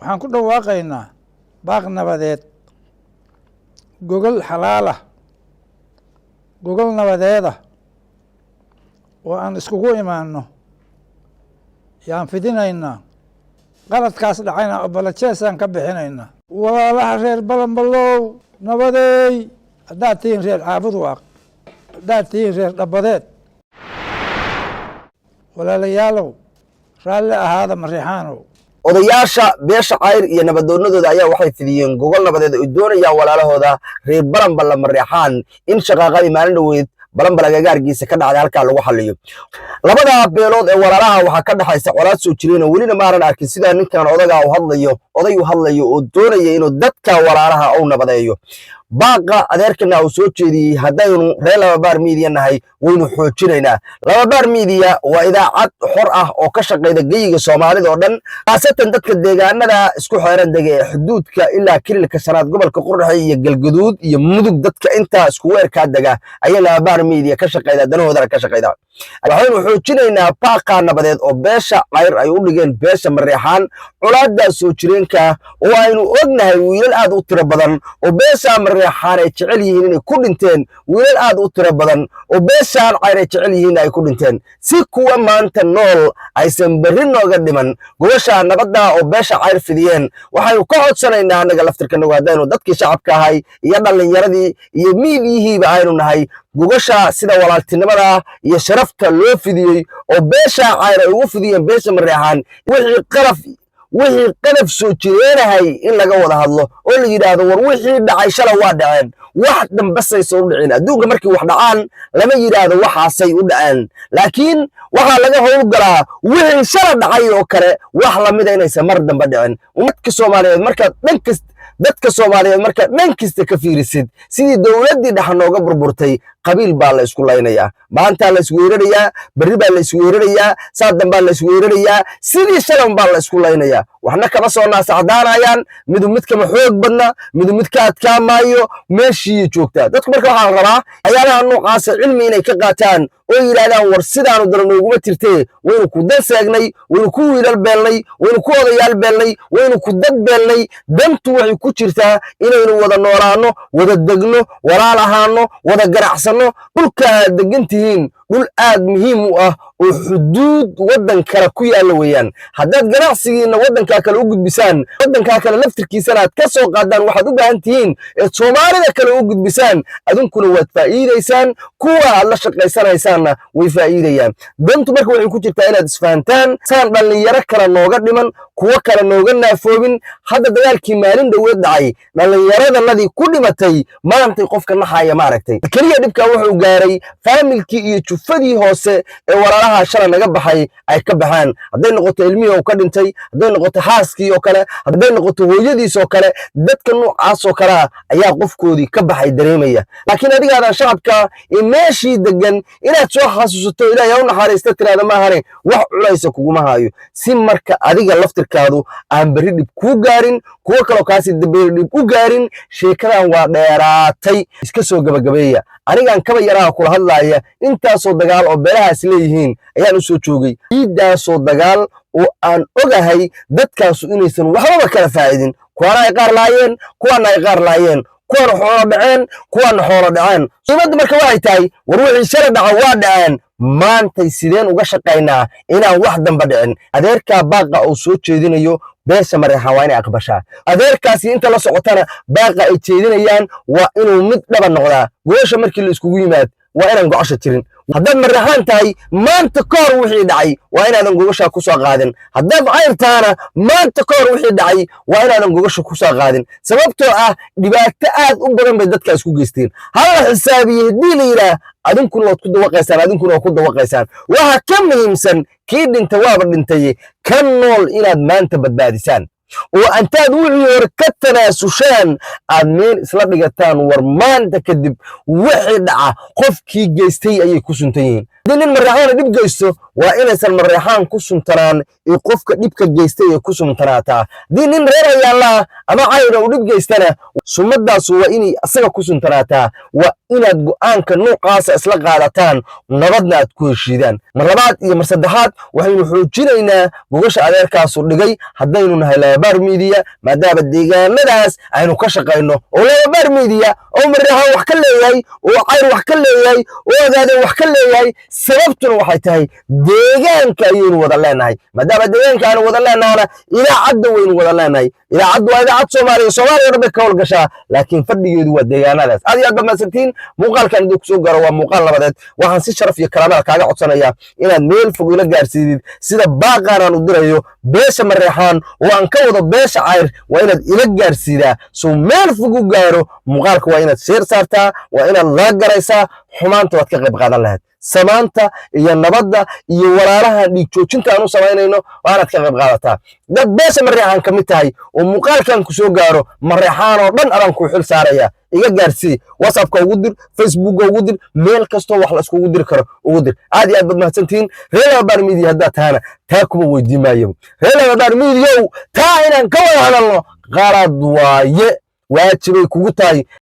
Waxaan ku dhawaaqaynaa baaq nabadeed, gogol xalaalah, gogol nabadeeda oo aan iskugu imaano yaan fidinaynaa. Qaladkaas dhacayna obalajeesaan ka bixinaynaa. Walaalaha reer Balanbalow, nabadeey! Haddaad tihiin reer Caabudwaaq, haddaad tihiin reer Dhabadeed, walaalayaalow, raalli ahaada Mariixaanow. Odayaasha beesha Cayr iyo nabadoonnadooda ayaa waxay fidiyeen gogol nabadeed oo doonayaan walaalahooda reer Balanballa Mareexaan in shaqaaqadii maalin dhoweyd Balanbal agagaarkiisa ka dhacday halkaa lagu xalliyo. Labada beelood ee walaalaha waxaa ka dhexaysa colaad soo jireen oo welina maanan arkin sidaa ninkan odagaa u hadlayo, oday u hadlayo oo doonaya inuu dadka walaalaha u nabadeeyo. Baaqa adeerkana uu soo jeediyey, haddaynu reer Lababaar Miidiya nahay, waynu xoojinaynaa. Lababaar Miidiya waa idaacad xor ah oo ka shaqayda geyiga Soomaalida oo dhan, khaasatan dadka deegaanada isku xeeran dega ee xuduudka ilaa Kililka Shanaad, gobolka Qurdhexe iyo Galgaduud iyo Mudug. Dadka intaa isku weerkaa dega ayaa Lababaar Miidiya ka shaqayda, danahoodana ka shaqayda. Waxaynu xoojinaynaa baaqa nabadeed oo beesha Cayr ay u dhigeen beesha Mareexaan, colaaddaa soo jireenka oo aynu ognahay wiilal aad u tiro badan oo beesha Mareexaan ay jecel yihiin inay ku dhinteen, wiilal aad u tiro badan oo beeshaan Cayr ay jecel yihiin ay ku dhinteen. Si kuwa maanta nool aysan berri nooga dhiman, gogosha nabadda oo beesha Cayr fidiyeen waxaynu ka codsanaynaa annaga laftirkanagu, haddaynu dadkii shacabka ahay iyo dhallinyaradii iyo miidiyihiiba aynu nahay, gogosha sida walaaltinimada iyo sharafta loo fidiyey oo beesha Cayr ay ugu fidiyeen beesha Mareexaan, wixii qalaf soo jireenahay in laga wada hadlo oo la yidhaahdo, "War, wixii dhacay shalay waa dhaceen, wax dambasaysa u dhicin." Adduunka markii wax dhacaan lama yidhaahdo waxaasay u dhaceen, laakiin waxaa laga howlgalaa wixii shala dhacay oo kale wax lamida inaysan mar dambe dhicin. Dadka Soomaaliyeed markaad dhan kast dadka Soomaaliyeed markaad dhan kasta ka fiirisid, sidii dowladdii dhex nooga burburtay, qabiil baa la isku laynayaa. Maantaa la isweerarayaa, berri baa la isweerarayaa, saa dambaa la isweerarayaa, sidii shalan baa la isku laynayaa. Waxna kama soo naasacdaanayaan, midu mid kama xoog badna, midu mid ka adkaa maayo, meeshii joogtaa. Dadku marka waxaa la rabaa waxyaalaha noocaasa cilmi inay ka qaataan oo yidhahdaan, "War, sidaanu dara nooguma jirtee, waynu ku dan seegnay, waynu ku wiilal beelnay, waynu ku odayaal beelnay, waynu ku dad beelnay. Dantu waxay ku jirtaa inaynu wada noolaanno, wada degno, walaal ahaano, wada ganacsanno." Dhulka aad degan tihiin dhul aad muhiim u ah oo xuduud waddan kale ku yaalla weeyaan. Haddaad ganacsigiinna waddankaa kale u gudbisaan, waddankaa kale laftirkiisana aad ka soo qaadaan waxaad u baahan tihiin eed Soomaalida kale u gudbisaan, adinkuna waad faa'iidaysaan, kuwa aad la shaqaysanaysaanna way faa'iidayaan. Dantu marka waxay ku jirtaa inaad isfahantaan, saan dhallinyaro kale nooga dhiman, kuwo kale nooga naafoobin. Hadda dagaalkii maalin dhoweed dhacay, dhallinyaradanadii ku dhimatay maantay qofka naxaya maaragtay keliya dhibkan wuxuu gaaray faamilkii iyo jufadii hoose ee walaalaha shala naga baxay ay ka baxaan. Hadday noqoto ilmihii oo ka dhintay, hadday noqoto xaaskii oo kale, hadday noqoto hooyadiis oo kale, dadka noocaas oo kalea ayaa qofkoodii ka baxay dareemaya. Laakiin adigaadan shacabka ee meeshii degan inaad soo xasuusato, "Ilaahay ha u naxariista," tiraada maahane, wax culaysa kuguma hayo. Si marka adiga laftirkaadu aan berri dhib kuu gaarin, kuwo kaloo kaasi berri dhib u gaarin, sheekadan waa dheeraatay, iska soo gabagabeeya. Anigaan kaba yaraha kula hadlaaya, intaasoo dagaal oo beelahaas leeyihiin ayaan u soo joogay, ciiddaasoo dagaal oo aan ogahay dadkaasu inaysan waxbaba kala faa'idin. Kuwaana ay qaar laayeen, kuwaana ay qaar laayeen, kuwaana xoolo dhaceen, kuwaana xoolo dhaceen. Qiimadda marka waxay tahay, war, wixii shala dhaca waa dhaceen, maantay sideen uga shaqaynaa inaan wax damba dhicin? Adeerkaa baaqa uu soo jeedinayo beesha Mareexaan waa inay aqbashaa. Adeerkaasi inta la socotana baaqa ay jeedinayaan waa inuu mid dhaba noqdaa. Gogosha markii la iskugu yimaad waa inaan gocosha jirin. Haddaad Mareexaan tahay, maanta ka hor wixii dhacay waa inaadan gogoshaa ku soo qaadin. Haddaad Cayr tahana, maanta ka hor wixii dhacay waa inaadan gogosha ku soo qaadin, sababtoo ah dhibaato aad u badan bay dadkaas ku geysteen. Hala xisaabiye haddii la yidhaah, adinkuna waad ku dawaqaysaan, adinkuna waad ku dawaqaysaan. Waxa ka muhiimsan, kii dhinta waaba dhintaye, ka nool inaad maanta badbaadisaan oo antaad wixii hore ka tanaasushaan aad meel isla dhigataan. War, maanta kadib wixii dhaca qofkii geystay ayay ku suntan yihiin. Haddii nin Mareexaana dhib geysto, waa inaysan Mareexaan ku suntanaan ee qofka dhibka geystay ee ku suntanaataa. Haddii nin reer Ayaanlaha ama Cayra uu dhib geystana, sumadaasu waa inay asaga ku suntanaataa. Waa inaad go'aanka nuucaasa isla qaadataan, nabadna aad ku heshiidaan. Mar labaad iyo mar saddexaad, waxaynu xoojinaynaa gogasha adeerkaasu dhigay haddaynu nahay Lababaar Media, maadaama deegaanadaas aynu ka shaqayno, oo Lababaar Media oo Mareexaan wax ka leeyahay, oo Cayr wax ka leeyahay, oo Ogaadeen wax ka leeyahay. Sababtuna waxay tahay deegaanka ayaynu wada leenahay. Maadaama deegaanka aanu wada leenahana, idaacadda waynu wada leenahay. Idaacaddu waa idaacad Soomaaliya, Soomaaliya dhan bay ka howlgashaa, laakiin fadhigeedu waa deegaanadaas. Aad iyo aad baad mahadsantihiin. Muuqaalkan hadduu kusoo gaaro, waa muuqaal nabadeed. Waxaan si sharaf iyo karaamada kaaga codsanayaa inaad meel fog ila gaarsiidid sida baaqaan aan u dirayo beesha Mareexaan oo aan ka wado beesha Cayr. Waa inaad ila gaarsiidaa suu meel fog u gaaro muuqaalka. Waa inaad share saartaa, waa inaad laga garaysaa. Xumaanta waad ka qayb qaadan lahayd, samaanta iyo nabadda iyo walaalaha dhiig joojinta aan u samaynayno waa inaad ka qayb qaadataa. Dad beesha Mareexaan ka mid tahay oo muuqaalkan ku soo gaaro, Mareexaan oo dhan adaan kuu xil saaraya. Iga gaarsii, WhatsAppka ugu dir, Facebooka ugu dir, meel kastoo wax la iskugu diri karo ugu dir. Aad iyo aad baad mahadsantihiin. Reer Lababaar Media haddaad tahana, taa kuma weydiin maayo. Reer Lababaar Mediayow, taa inaan ka wada hadalno qalad waaye, waajibay kugu tahay.